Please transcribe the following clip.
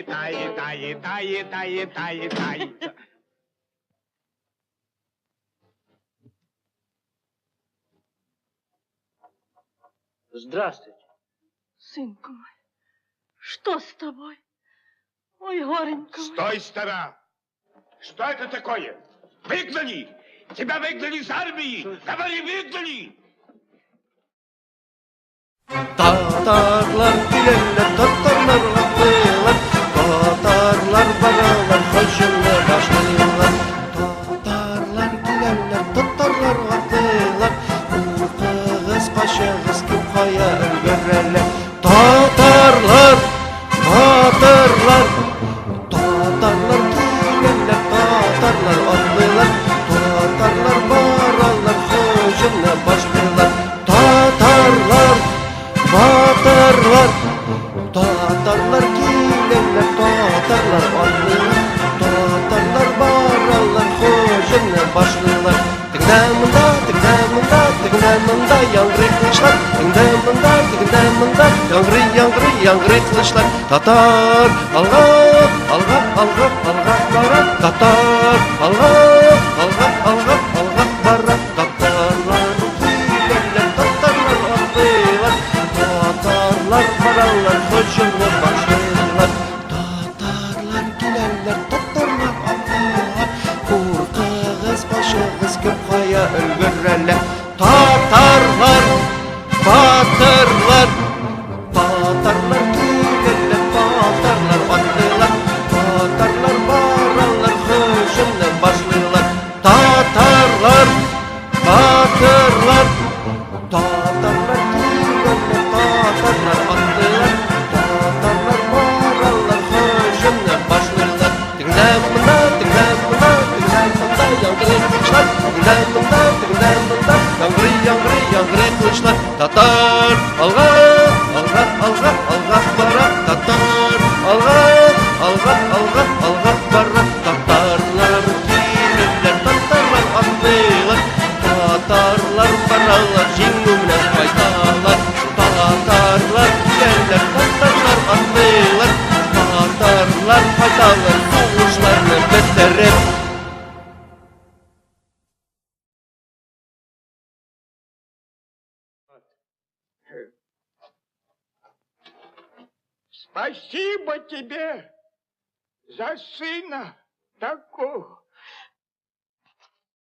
тай, тай, тай, тай, тай, тай. Здравствуйте. Сынку мой, что с тобой? Ой, горенька мой. Стой, стара! Что это такое? Выгнали! Тебя выгнали из армии! Говори, выгнали! Татарлар киләләр, татарлар атлыйлар, татарлар баралар, һөҗүмне башлыйлар. Татарлар киләләр, татарлар атлыйлар, куркыгыз, качыгыз, кем кая өлгерәләр. Татарлар, батырлар, татарлар киләләр, татарлар атлыйлар, татарлар баралар, һөҗүмне башлыйлар. Татарлар, батырлар, татарлар киләләр, татарлар атлыйлар, татарлар баралар, һөҗүмне башлыйлар. Тегендә монда, тегендә монда, тегендә монда яңгырый кылычлар, тегендә монда, тегендә монда яңгырый, яңгырый, яңгырый кылычлар. Татар, алга, алга, алга, алга бара, татар, алга, алга, алга, алга бара, татарлар киләләр, татарлар атлыйлар, татарлар баралар, һөҗүмне башлыйлар. Татарлар киләләр, татарлар атлыйлар, куркыгыз, качыгыз, кем кая өлгерәләр. Татарлар, батырлар, татарлар киләләр, татарлар атлыйлар, татарлар баралар, һөҗүмне башлыйлар. Татарлар, батырлар, татарлар киләләр, татарлар атлыйлар, татарлар баралар, һөҗүмне башлыйлар. Тегендә монда, тегендә монда, тегендә монда яңгырый кылычлар, тегендә монда, тегендә монда яңгырый, яңгырый, яңгырый кылычлар. Татар, алга, алга, алга, алга бара, татар, алга, алга, алга, алга бара, татарлар киләләр, татарлар атлыйлар, татарлар баралар, җиңү белән кайталар. Татарлар киләләр, татарлар атлыйлар, татарлар кайталар, сугышларны бетереп. Спасибо тебе за сына такого.